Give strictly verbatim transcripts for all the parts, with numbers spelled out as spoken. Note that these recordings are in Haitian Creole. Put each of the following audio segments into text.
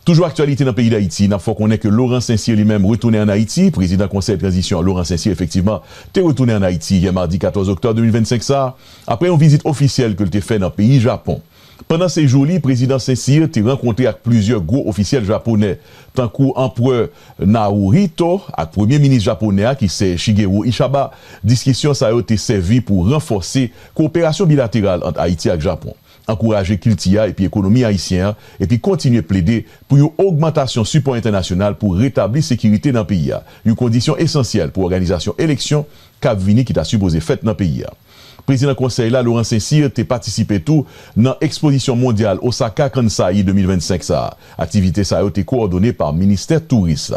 Toujou aktyalite nan peyi Dayiti, n ap fè w konnen ke Laurent Saint-Cyr li menm retounen ann Ayiti. Prezidan Konsèy Tranzisyon an, Laurent Saint-Cyr, efektivman, te retounen ann Ayiti yè madi katòz oktòb de mil vennsenk sa a, apre yon vizit ofisyèl ke l te fè nan peyi Japon. Pandan sejou li, Prezidan Saint-Cyr te rankontre ak plizyè gwo ofisyèl japonè, tankou Anperè Naruhito ak Premye Minis japonè a, ki se Shigeru Ishaba. Diskisyon sa yo te sèvi pou ranfòse kowoperasyon bilateral ant Ayiti ak Japon, ankouraje kilti a epi ekonomi ayisyen an, epi kontinye plede pou yon ogmantasyon sipò entènasyonal pou retabli sekirite nan peyi a, yon kondisyon esansyèl pou òganizasyon eleksyon k ap vini ki ta sipoze fèt nan peyi a. Prezidan Konsèy la, Laurent Saint-Cyr, te patisipe tou nan Ekspozisyon Mondyal Osaka Kansai de mil vennsenk sa a. Aktivite sa yo te kowòdone pa Ministè Touris.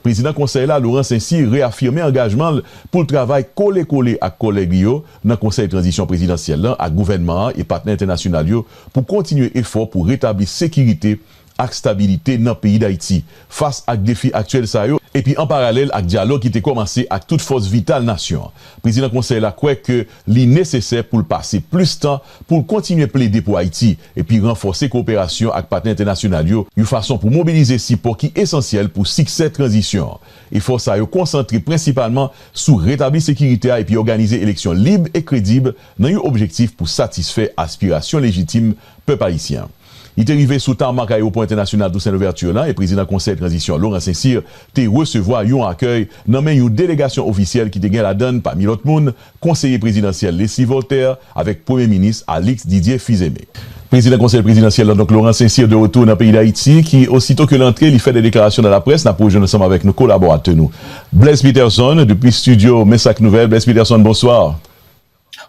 Prezidan Konsèy la, Laurent Saint-Cyr, reyafime angajman l pou l travay kole kole ak kòlèg li yo nan Konsèy Tranzisyon Prezidansyèl lan ak gouvènman an e patnè entènasyonal yo pou kontinye efò pou retabli sekirite ak stabilite nan peyi Dayiti, fas ak defi aktyèl sa yo, epi an paralèl ak dyalòg ki te kòmanse ak tout fòs vital nasyon an. Prezidan Konsèy la kwè ke li nesesè pou l pase plis tan pou l kontinye plede pou Ayiti, epi ranfòse kowoperasyon ak patnè entènasyonal yo, yon fason pou mobilize sipò ki esansyèl pou siksè tranzisyon an. Efò sa yo konsantre prensipalman sou retabli sekirite a epi òganize eleksyon lib e kredib nan yon objektif pou satisfè aspirasyon lejitim pèp ayisyen an. Li te rive sou tamak Ayewopò Entènasyonal Toussaint Louverture lan e Prezidan Konsèy Tranzisyon an, Laurent Saint-Cyr, te resevwa yon akèy nan men yon delegasyon ofisyèl ki te gen ladan l, pami lòt moun, konseye prezidansyèl Leslie Voltaire avèk Premye Minis Alix Didier Fils-Aimé. Prezidan Konsèy Prezidansyèl lan, donk, Laurent Saint-Cyr, de retour nan peyi Dayiti, ki, osito ke l antre, li fè de deklarasyon nan laprès. N ap rejwenn ansanm avèk nou kolaboratè nou, Blaise Peterson, depi estidyo Men Sa K Nouvèl. Blaise Peterson, bonswa.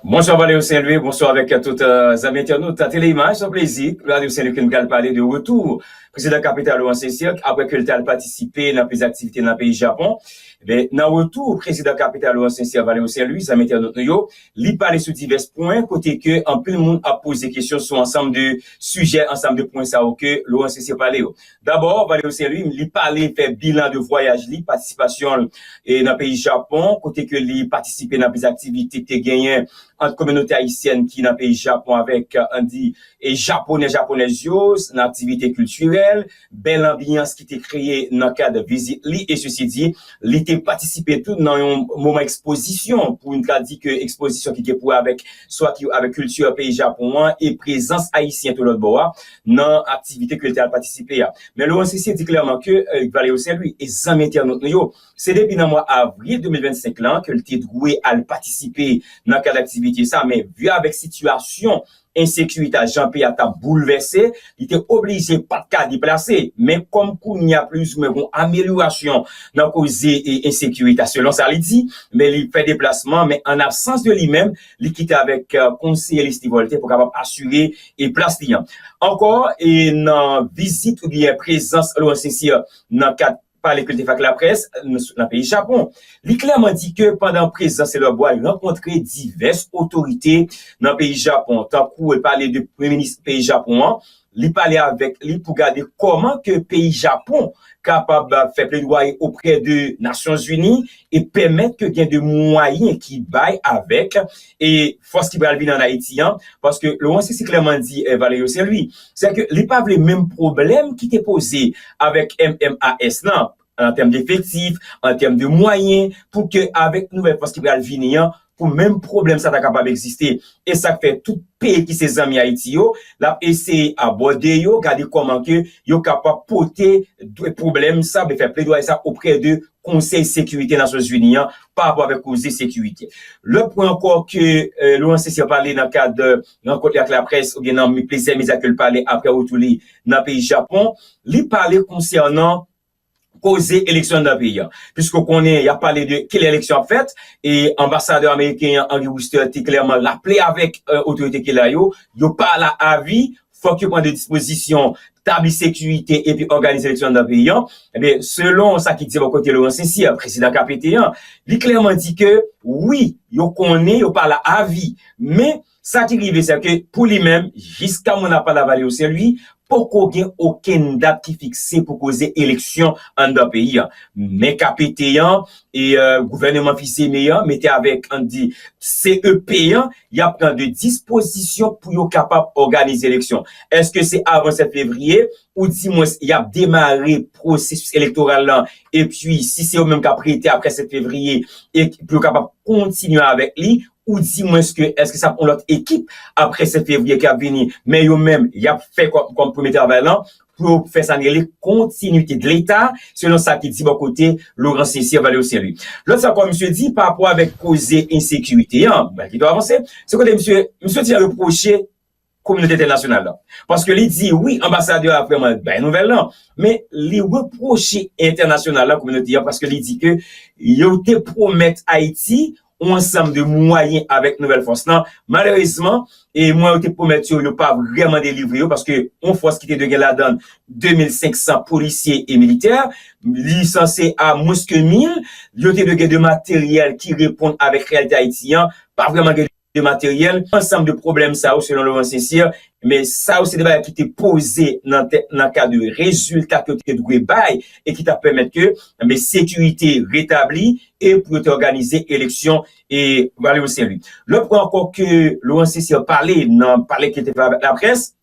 Bonswa Valerio Saint-Louis, bonswa avèk tout, euh, zanmi entènot Tele Imaj. Se yon plezi, Valerio Saint-Louis, ke nou pral pale de retou prezidan kapital Laurent Saint-Cyr, apre ke l t al patisipe nan plizyè aktivite nan peyi Japon. Ebyen, nan retou prezidan kapital Laurent Saint-Cyr, Valerio Saint-Louis, zanmi entènot nou yo, li pale sou divès pwen kote ke anpil moun ap poze kesyon sou ansanm de sijè, ansanm de pwen sa yo ke Laurent Saint-Cyr pale yo. Dabò, Valerio Saint-Louis, li pale, fè bilan de vwayaj li, patisipasyon l, e, nan peyi Japon, kote ke li patisipe nan plizyè aktivite ki te genyen ant kominote ayisyèn ki nan peyi Japon avèk, e, ann di, e, Japonè, Japonèz yo, nan aktivite kiltirèl, bèl anbyans ki te kreye nan kad vizit li, e sesi di, li te patisipe tou nan yon moman ekspozisyon, pou n ka di ke ekspozisyon ki gen pou wè avèk, swa ki avèk kilti peyi Japon an e prezans ayisyen tou lòt bò a, nan aktivite ke l te al patisipe a. Men Laurent Saint-Cyr di klèman ke, e, Valerio Saint-Louis e zanmi entènot nou yo, se depi nan mwa avril de mil vennsenk lan ke l te dwe al patisipe nan kad aktivite sa, men vi avèk sitiyasyon ensekirite a, jan peyi a t ap boulvèse, li te oblije pa t ka deplase. Men kòm kounye a plizoumwen gon amelyorasyon nan koze e ensekirite a, selon sa li di, men li fè deplasman, men an absans de li menm, li kite avèk, e, konseye Leslie Voltaire pou kapab asire e plas li an. Ankò, e nan vizit oubyen prezans Laurent Saint-Cyr nan kad pale ke l te fè ak laprès nan peyi Japon. Li klèman di ke pandan prezans li lòt bò a, li rankontre divès otorite nan peyi Japon, tankou l pale de premye minis peyi Japon an, li pale avèk li pou gade kòman ke peyi Japon kapab fè pledwaye oprè de Nasyonzini e pèmèt ke gen de mwayen ki bay avèk e fòs ki pral vini ann Ayiti an, paske Laurent Saint-Cyr klèman di, e, Valerio Saint-Louis, se ke li pa vle menm pwoblèm ki te poze avèk M M A S lan, an tèm de efektif, an tèm de mwayen, pou ke avèk nouvèl fòs ki pral vini an, pou menm pwoblèm sa ta kapab egziste. E sa k fè tout peyi ki se zanmi Ayiti yo, l ap eseye abòde yo, gade kòman ke yo kapab pote pwoblèm sa, oubyen fè pledwaye sa oprè de Konsèy Sekirite Nasyonzini an pa rapò avèk koze sekirite. Lòt pwen ankò ke, e, Laurent Saint-Cyr pale nan kad, e, rankont li ak laprès oubyen nan plizyè medya ke l pale apre retou li nan peyi Japon, li pale konsènan koze eleksyon nan peyi a. Piske w konnen, y ap pale de kilè eleksyon ap fèt, e anbasadè ameriken an, Henry Wooster, te klèman raple avèk, e, otorite ki la yo, yo pa la avi, fòk yo pran de dispozisyon, tabli sekirite epi òganize eleksyon nan peyi an. Ebyen, selon sa ki di bò kote Laurent Saint-Cyr, prezidan K P T an, li klèman di ke wi, yo konnen, yo pa la avi, men sa ki rive, se ke pou li menm, jiska mwen ap pale avè Valerio Saint-Louis, poko gen okenn dat ki fikse pou koze eleksyon anndan peyi a. Men K P T an e gouvènman Fils-Aimé an mete avèk, ann di, C E P an, y ap pran de dispozisyon pou yo kapab òganize eleksyon. Èske se avan sèt fevriye, oudimwens y ap demare pwosesis elektoral lan, epi si se yo menm k ap rete apre sèt fevriye, e pou yo kapab kontinye avèk li, oudimwens ke èske sa ap yon lòt ekip apre sèt fevriye k ap vini, men yo menm y ap fè kòm, kòm premye travay lan, pou yo fè sa n rele kontinite de Leta, selon sa ki di bò kote Laurent Sincère Valery Saint-Louis. Lòt sa ankò, misye di pa rapò avèk koze ensekirite an, malgre l avanse, se kote misye, misye te repwoche kominote entènasyonal la. Paske li di, wi, anbasadè a vrèman bay nouvèl lan, men li repwoche entènasyonal la, kominote an, paske li di ke yo te pwomèt Ayiti yon ansanm de mwayen avèk nouvèl fòs lan. Malerezman, e mwayen yo te pwomèt yo, yo pa vrèman delivre yo, paske yon fòs ki te dwe gen ladan de mil senk san polisye e militè, li sanse a mwens ke mil, yo te dwe gen de materyèl ki reponn avèk reyalite Ayiti an, pa vrèman gen de materyèl, ansanm de pwoblèm sa yo, selon Laurent Sincère, men sa yo se de bagay ki te poze nan tè-, nan kad de rezilta ke yo te dwe bay e ki t ap pèmèt ke, men, sekirite retabli e pou yo te òganize eleksyon e Valery Saint-Louis. Lòt pwen ankò ke Laurent Sincère pale nan pale ke te fè avèk laprès,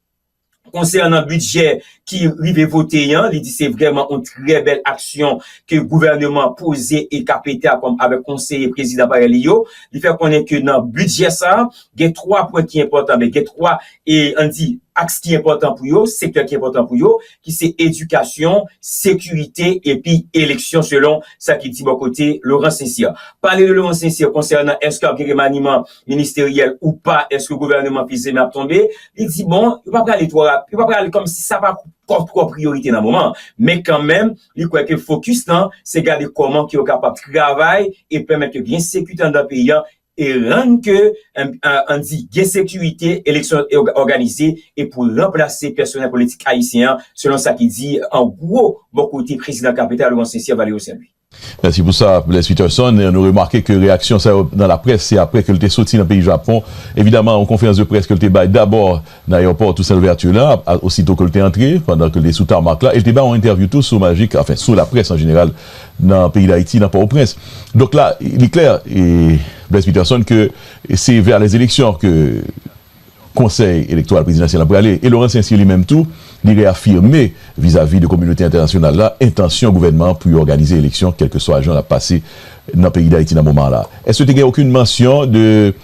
konsènan bidjè ki rive vote an, li di se vrèman yon trè bèl aksyon ke gouvènman poze e K P T a kòm avèk konseye prezidan parèy li yo. Li fè konnen ke nan bidjè sa, gen twa pwen ki enpòtan, men gen twa, e, ann di, aks ki enpòtan pou yo, sektè ki enpòtan pou yo, ki se edikasyon, sekirite epi eleksyon, selon sa ki di bò kote Laurent Sincère. Pale de Laurent Sincère konsènan èske ap gen remaniman ministeryèl ou pa, èske gouvènman Fils-Aimé ap tonbe, li di, bon, yo pa prale twò rap-, yo pa prale kòmsi sa pa twò, twò priyorite nan moman an. Men kanmenm, li kwè ke fokis lan, se gade kòman ke yo kapab travay e pèmèt ke gen sekirite anndan peyi an e rann ke, an, an, ann di, gen sekirite, eleksyon òg-, òganize e pou ranplase pèsonèl politik ayisyen an, selon sa ki di, an gwo, bò kote prezidan K P T a, Laurent Sincère Valery Saint-Louis. Mèsi pou sa, Blaise Peterson. Nou remake ke reyaksyon sa yo nan laprès, se apre ke l te soti nan peyi Japon. Evidaman, yon konferans de près ke l te bay dabò nan ayewopò Toussaint Louverture la, a, osito ke l te antre, pandan ke l te sou tarmak la, e l te bay yon entèvyou tou sou Majik, anfen, sou laprès an jeneral, nan peyi Dayiti, nan Pòtoprens. Donk la, li klè, e, Blaise Peterson, ke se vers les élections ke Konsèy Elektoral Prezidansyèl la prale. E Laurent Sincère li menm tou, li reyafime vizavi de kominote entènasyonal la entansyon gouvènman an pou yo òganize eleksyon, kèlkeswa jan l ap pase nan peyi Dayiti nan moman la. Èske te gen okenn mansyon de,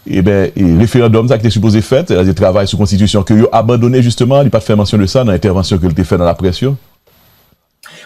e ben, e, referandòm sa ki te sipoze fèt, sètadi travay sou konstitisyon ke yo abandone jisteman, li pa t fè mansyon de sa nan entèvansyon ke l te fè nan laprès yo?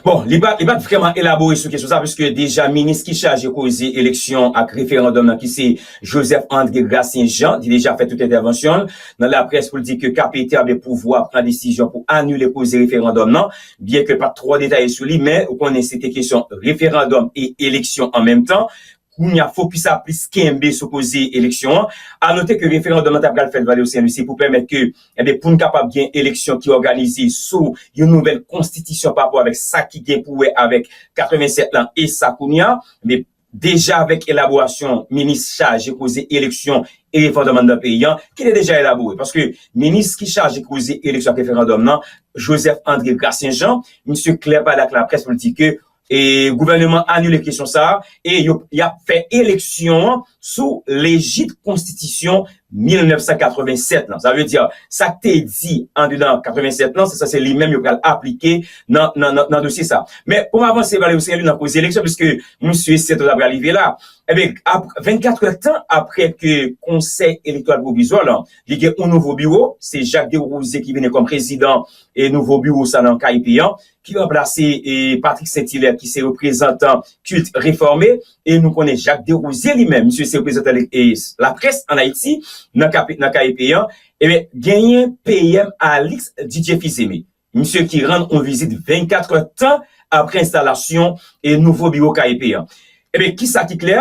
Bon, li pa, li pa t vrèman elabore sou kesyon sa, piske deja minis ki chaje koze eleksyon ak referandòm nan, ki se Joseph André Gracien Jean, li deja fè tout entèvansyon l nan laprès pou l di ke K P T a, ben, pouvwa pran desizyon pou anile koze referandòm nan, byen ke l pa t twò detaye sou li, men ou konnen se te kesyon referandòm e eleksyon an menm tan. Kounye a, fokis la plis kenbe sou koze eleksyon an. A note ke referandòm nan ta pral fèt Valery Saint-Louis, se pou pèmèt ke, enben, pou n kapab gen eleksyon ki òganize sou yon nouvèl konstitisyon pa rapò avèk sa ki gen pou wè avèk katrevennsèt lan e sa kounye a. Men deja avèk elaborasyon minis chaje koze eleksyon e referandòm anndan peyi an, ki te deja elabore. Paske minis ki chaje koze eleksyon ak referandòm nan, Joseph André Gracien Jean, misye klè pale ak laprès pou l di ke e gouvènman anile kesyon sa a, e yo, y ap fè eleksyon an sou lejid konstitisyon mil nèf san katrevennsèt lan. Sa vle di, sa k te di andedan katrevennsèt lan, se sa se li menm yo pral aplike nan, nan, nan, nan dosye sa. Men pou m avanse, Valery Saint-Louis, nan koze eleksyon, piske misye sèt ou ta pral rive la. Ebyen, ap-, vennkat è tan apre ke Konsèy Elektoral Pwovizwa lan, li gen yon nouvo biwo, se Jacques Desrosiers ki vini kòm prezidan e nouvo biwo sa nan K E P an, ki ranplase, e, Patrick Saint-Hilaire, ki se reprezantan Culte Réformé, e nou konnen Jacques Desrosiers li menm, misye se reprezantan, e, laprès ann Ayiti, nan K P, nan K E P an, ebyen, genyen P M Alix Didier Fils-Aimé. Misye ki rann yon vizit vennkat è tan apre enstalasyon, e, nouvo biwo K E P an. Ebyen, kisa ki klè?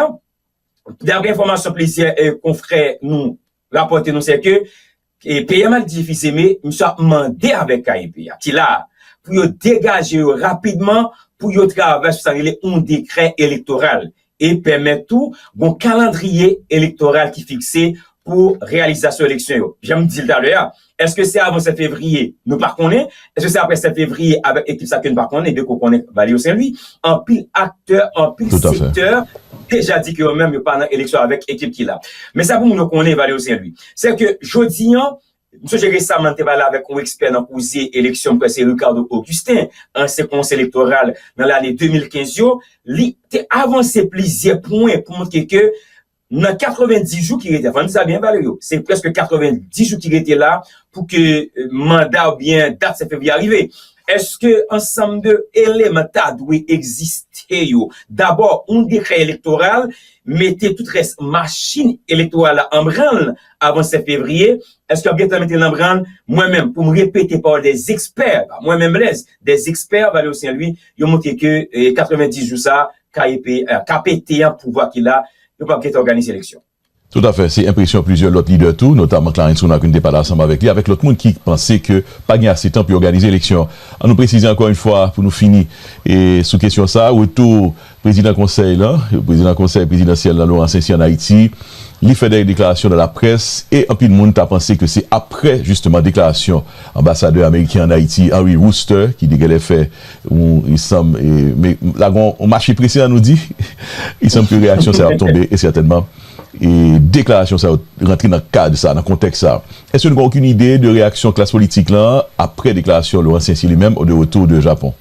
Daprè enfòmasyon plizyè, e, konfrè nou rapòte nou, se ke, e, P M Alix Didier Fils-Aimé, misye ap mande avèk K E P a, ki la a, pou yo degaje yo rapidman, pou yo travay sou sa rele yon dekrè elektoral, e pèmèt tou gon kalandriye elektoral ki fikse pou reyalizasyon eleksyon yo. Jan m di l talè a, èske se avan sèt fevriye? Nou pa konnen. Èske se apre sèt fevriye avèk ekip sa ke nou pa konnen? Ebyen, ke w konnen Valerio Saint-Louis, anpil aktè, anpil sektè deja di ke yo menm yo pa nan eleksyon avèk ekip ki la. Men sa pou moun yo konnen, Valerio Saint-Louis, se ke jodi an, m sonje resaman m te pale avèk yon ekspè nan koze eleksyon, m kwè se Ricardo Augustin, ansyen konseye elektoral nan lane de mil kenz yo, li te avanse plizyè pwen pou montre ke nan katrevenndis jou ki rete, fò n di sa byen, Valerio, se prèske katrevenndis jou ki rete la pou ke, euh, manda oubyen dat sèt fevriye a rive. Èske ansanm de eleman ta dwe egziste yo? Dabò, yon dekrè elektoral mete tout rès machin elektoral la an branl avan sèt fevriye. Èske y ap gentan mete l an branl? Mwen menm, pou m repete pawòl dè ekspè, pa mwen menm Blaise, dè ekspè Valerio Saint-Louis, yo montre ke, eh, katrevenndis jou sa, K E P, eh, K P T an, pouvwa ki la, yo p ap gentan òganize eleksyon. Toutafè, se enpresyon plizyè lòt lidè tou, notaman Clarens Ronald ke n te pale ansanm avèk li, avèk lòt moun ki panse ke pa gen ase tan pou yo òganize eleksyon. An nou presize ankò yon fwa, pou nou fini, e sou kesyon sa, retou prezidan konsèy la, prezidan konsèy prezidansyèl la, Laurent Saint-Cyr ann Ayiti, li fè dè deklarasyon nan laprès, e anpil moun ta panse ke se aprè, jisteman, deklarasyon anbasadè ameriken ann Ayiti, Henry Wooster, ki te genlè fè, ou, i sanm, e, men, la gen yon mache prese, an nou di, i sanm ke reyaksyon sa ap tonbe, e sètènman, e deklarasyon sa yo rantre nan kad sa, nan kontèks sa. Èske nou gen okenn ide de reyaksyon klas politik lan aprè deklarasyon Laurent Saint-Cyr li menm, o de retou de Japon?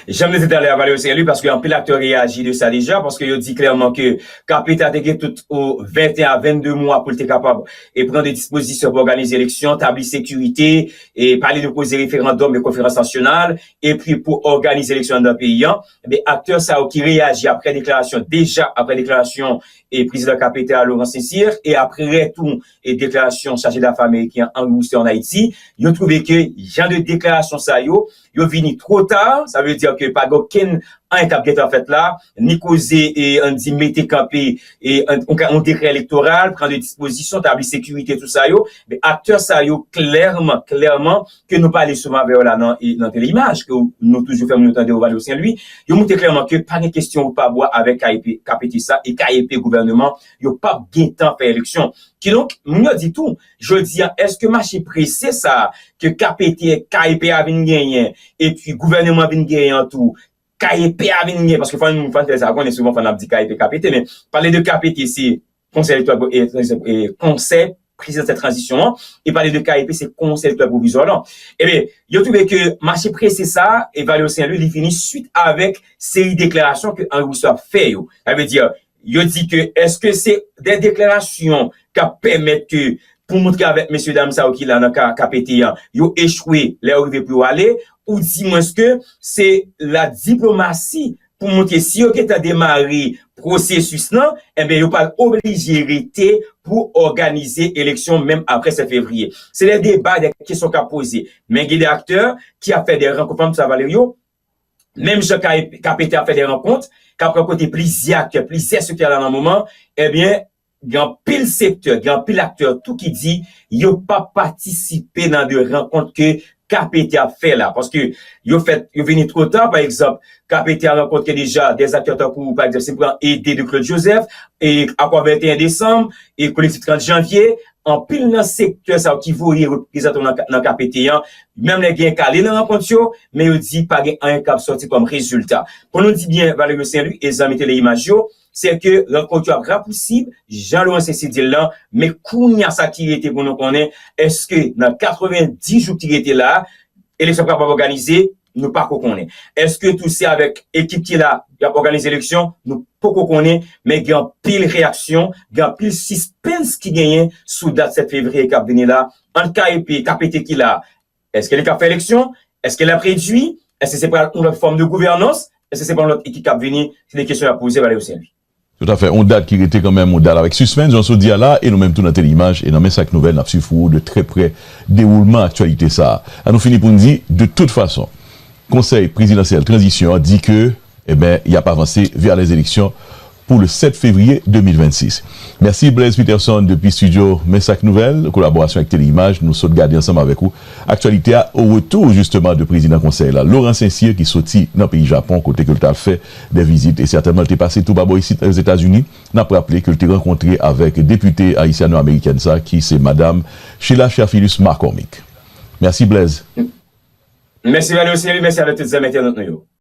Jan m te di talè a, Valerio Saint-Louis, paske anpil aktè reyaji de sa deja, paske yo di klèman ke K P T a te gen tout o venteyen a vennde mwa pou l te kapab e pran de dispozisyon pou òganize eleksyon, tabli sekirite, e pale de koze referandòm e konferans nasyonal, epi pou òganize eleksyon anndan peyi an. Ebyen, aktè sa yo ki reyaji aprè deklarasyon, deja aprè deklarasyon e prezidan K P T a Laurent Saint-Cyr, e aprè tou, e deklarasyon chaje dafè ameriken an Henry Wooster ann Ayiti, yo twouve ke jan de deklarasyon sa yo, yo vini twò ta, sa vle di ke pa gen okenn anyen k ap gentan fèt la, ni koze, e, ann di mete kanpe, e, an, yon ka, yon dekrè elektoral, pran de dispozisyon, tabli sekirite, tou sa yo, men aktè sa yo, klèman, klèman, ke nou pale souvan avè yo la nan, e, nan Teleimaj, ke nou toujou fè moun yo tande yo, Valerio Saint-Louis, yo montre klèman ke pa gen kesyon ou pa bwa avèk K E P, K P T sa, e K E P gouvèneman, yo p ap gentan fè eleksyon. Kidonk, moun yo di tou, jodi a, èske mache prese sa a ke K P T, K E P a vin genyen, epi gouvèneman vin genyen an tou, K E P a vin genyen, paske fò n, fò n fè sa konnen souvan, fò n ap di K E P, K P T, men pale de K P T, se Konsèy Elektoral, e, e, Konsèy Prezidansyèl Tranzisyon an, e pale de K E P, se Konsèy Elektoral Pwovizwa lan. Ebyen, yo twouve ke mache prese sa a, e Valerio Saint-Louis, li vini swit avèk seri deklarasyon ke Henry Wooster ap fè yo. Sa vle di, yo di ke èske se de deklarasyon k ap pèmèt ke pou montre avèk mesye dam sa yo ki la nan ka, K P T an, yo echwe lè yo rive pou yo ale, ou di mwens ke se la diplomasi pou montre si yo gentan demare pwosesis lan, enben yo pral oblije rete pou òganize eleksyon menm aprè sèt fevriye. Se de deba, de kesyon k ap poze. Men gen de aktè ki ap fè de rankont, fò m di sa, Valerio, menm jan K P T ap fè de rankont, k ap rankontre plizyè aktè, plizyè sektè la nan moman, ebyen, gen anpil sektè, gen anpil aktè tou ki di yo p ap patisipe nan de rankont ke K P T ap fè la. Paske yo fèt, yo vini twò ta, pa egzanp, K P T a rankontre deja de aktè tankou, pa egzanp, si m pran Ede de Claude Joseph, e Akò venteyen desanm, e Kolektif trant janvye, anpil nan sektè sa yo ki voye reprezantan nan, nan K P T an, menm lè gen k ale nan rankont yo, men yo di pa gen anyen k ap sòti kòm rezilta. Pou nou di byen, Valerio Saint-Louis e zanmi Teleimaj yo, se ke rankont yo ap rapousib, jan Laurent Saint-Cyr di l lan, men kounye a sa ki rete pou nou konnen, èske nan katrevenndis jou ki rete la, eleksyon kapab òganize, nou pako konnen. Èske tou se avèk ekip ki la, y ap òganize eleksyon, nou poko konnen, men gen anpil reyaksyon, gen anpil sispens ki genyen sou dat sèt fevriye k ap vini la, ant K E P, K P T ki la, èske li ka fè eleksyon? Èske l ap redui? Èske se pral yon lòt fòm de gouvènans? Èske se pral yon lòt ekip k ap vini? Se de kesyon y ap poze, Valerio Saint-Louis. Toutafè, yon dat ki rete kanmenm yon dat avèk sispens, jan w sot di a la, e nou menm tou nan Teleimaj, e nan Men Sa K Nouvèl, n ap swiv pou ou de trè prè dewoulman aktyalite sa a. An nou fini pou n di, de tout fason, Konsèy Prezidansyèl Tranzisyon an di ke, eben, y ap avanse vè lèzeleksyon pour le sept février deux mille vingt-six. Mèsi Blaise Peterson depi studio Messac Nouvelle, kolaborasyon ak Téléimage, nou sot gade ansanm avèk ou aktyalite a, au retour justement de prezidan konsèy la, Laurent Saint-Cyr, ki soti nan peyi Japon, kote ke l t al fè de vizit, e sètènman l te pase tou pa bò isit Ozetazini. N ap raple ke l te rankontre avèk depite ayisyano-amerikèn sa, ki se madam Sheila Cherfilus McCormick. Mèsi Blaise. Mèsi Valerio Sylvie, mèsi avèk tout zanmi entènot nou yo.